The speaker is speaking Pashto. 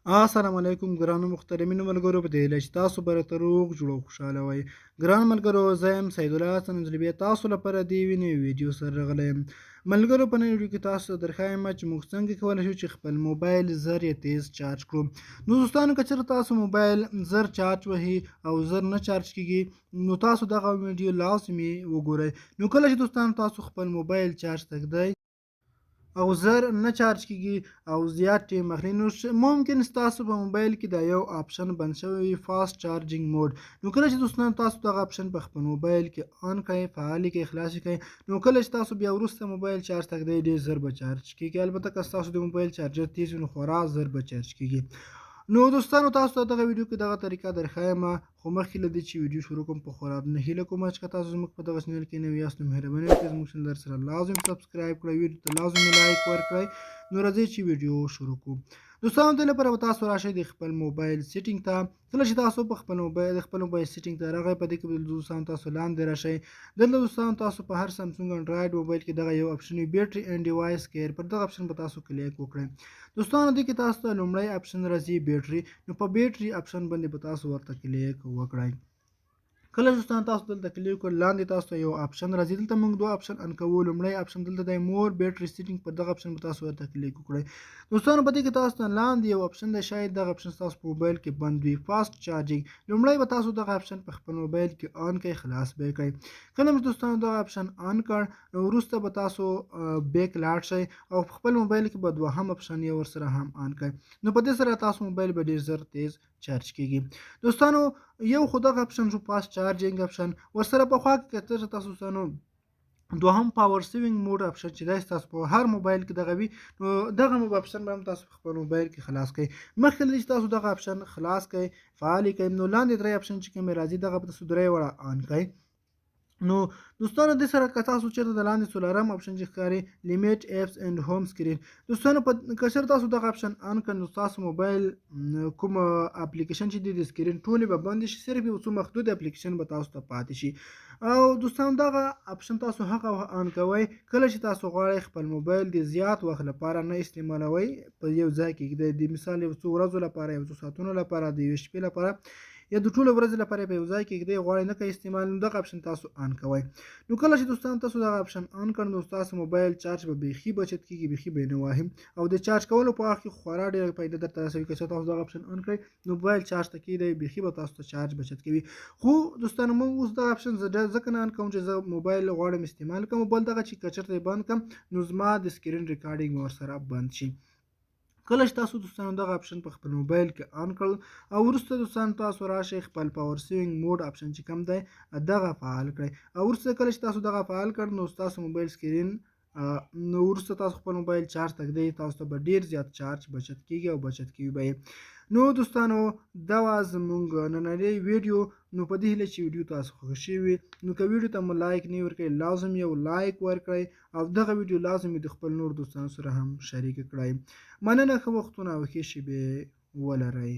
السلام علیکم ګرانو محترمینو ملګرو، په دې هیله چې تاسو به راته روغ جوړ او خوشحاله وئ. ګران ملګرو، زه یم سیدالله حسن زلبیا، تاسو لپاره د یوې نوې ویډیو سره راغلی یم. ملګرو، په نن ویډیو کې تاسو ته درښایم چې موږ څنګه کولی شو چې خپل موبایل زر یا تیز چارج کړو. نو دوستانو، که چېرته تاسو موبایل زر چارج وهي او زر نه چارج کیږي، نو تاسو دغه ویډیو لازمي وګورئ. نو کله چې دوستانو تاسو خپل موبایل چارج ته ږدئ او زر نه چارج کیږي او زیات ټایم اخلي، نو ممکن ستاسو په موبایل کې دا یو آپشن بند شوی وي، فاست چارجینګ موډ. نو کله چې دوستان تاسو دغه آپشن په خپل موبایل کې آن کړئ، فعال کړئ، خلاص کړئ، نو کله چې تاسو بیا وروسته موبایل چارج ته ږدئ، ډېر زر به چارج کیږي. البته که ستاسو د موبایل چارجر تیز وي، نو خورا زر به چارج کیږي. نو دوستانو، تاسو ته دغه ویډیو کې دغه طریقه درښایم. خو مخکې له دې چې ویډیو شروع کوم، په خورا درنه هیله کوم چې که تاسو زموږ په دغه چینل کې نوي یاست، نو مهرباني وکړئ زموږ چینل در سره لازم سبسکرایب کړئ، ویډیو ته لازم لایک ورکړئ. نو راځئ چې ویډیو شروع کړو. دوستانو، دې لپاره به تاسو راشئ د خپل موبایل سیټینګ ته. کله چې تاسو په خپل موبایل د خپل موبایل سیټینګ ته راغی، په دې کې به دوستانو تاسو لاندې راشئ. دلته دوستانو تاسو په هر سامسونګ انډراید موبایل کې دغه یو آپشن وي، بیټري اینډ ډیوایس کیر، پر دغه آپشن به تاسو کلیک وکړئ. دوستانو، دې کې تاسو ته لومړی آپشن راځي بیټري، نو په بیټري آپشن باندې به تاسو ورته کلیک وکړئ. کله چې دوستان تاسو دلته کلیک وکړئ، لاندې تاسو ته یو آپشن راځي. دلته موږ دوه آپشن ان کوو. لومړی آپشن دلته دی مور بیټري سیټینګ، پر دغه آپشن به تاسو ورته کلیک وکړئ. دوستانو، په دې کې تاسو ته لاندې یو آپشن دی، شاید دغه آپشن ستاسو په موبایل کې بند وي، فاست چارجینګ. لومړی به تاسو دغه آپشن په خپل موبایل کې آن کړئ، خلاص به یې کړئ. کله چې دوستانو دغه آپشن آن کړ، نو وروسته به تاسو بیک لاړ شئ او په خپل موبایل کې به دوهم آپشن یې ورسره هم آن کړئ. نو په دې سره تاسو موبایل به ډېر زر تیز چارج کیږي. دوستانو، یو خو دغه آپشن شو، فاست چارجینګ آپشن. ورسره په خوا کې که چېرته تاسو دوستانو دوهم پاور سیوینګ موډ آپشن چې دی ستاسو په هر موبایل کې دغه وي، نو دغه آپشن به هم تاسو په خپل موبایل کې خلاص کړئ. مخکې له دې چې تاسو دغه آپشن خلاص کړئ، فعال یې کړئ، نو لاندې درې آپشن چې کومې راځي، دغه به تاسو درې واړه آن کړئ. نو دوستانو، دې سره که تاسو چېرته د لاندې څلورم آپشن چې ښکاري لیمیټ اپس اینډ هوم سکرین، دوستانو که چېرته تاسو دغه آپشن آن کړئ، نو ستاسو موبایل کوم اپلیکیشن چې دی د سکرین ټولې به بندې شي، صرف یو څو محدود اپلیکیشن به تاسو ته پاتې شي. او دوستانو، دغه آپشن تاسو هغه وخت آن کوئ کله چې تاسو غواړئ خپل موبایل د زیات وخت لپاره نه استعمالوئ، په یو ځای کې د مثال یو څو ورځو لپاره، یو څو ساعتونو لپاره، د یوې شپې لپاره یا د ټولو ورځې لپاره په یو ځای کې ږدئ، غواړئ نه کوئ استعمال، نو دغه آپشن تاسو آن کوئ. نو کله چې دوستان تاسو دغه آپشن آن کړئ، نو ستاسو موبایل چارج به بیخي بچت کېږي، بیخي به یې نه وهي او د چارج کولو په وخت کې خورا ډېره فایده درته رسوي. که چېرته تاسو دغه آپشن آن کړئ، نو موبایل چارج ته کېږدئ، بیخي به تاسو ته چارج بچت کوي. خو دوستانو، موږ اوس دغه آپشن زه ځکه نه آن کوم چې زه موبایل غواړم استعمال کړم، بل دغه چې که چېرته یې بند کړم، نو زما د سکرین ریکارډینګ به ورسره بند شي. کله چې تاسو دوستانو دغه آپشن په خپل موبایل کې آن کړل او وروسته دوستانو تاسو راشئ خپل پاور سیوینګ موډ آپشن چې کوم دی دغه فعال کړئ او وروسته کله چې تاسو دغه فعال کړ، نو ستاسو موبایل سکرین، نو وروسته تاسو خپل موبایل چارج ته ږدئ، تاسو ته به ډېر زیات چارج بچت کېږي او بچت کوي به یې. نو دوستانو، دا وه زموږ نننۍ ویډیو. نو په دې هیله چې ویډیو تاسو خوښ شوې وي. نو که ویډیو ته مو لایک نه ورکړئ، لازم یو لایک ورکړئ او دغه ویډیو لازم د خپل نور دوستانو سره هم شریک کړئ. مننه، ښه وختونه او ښې شېبې ولرئ.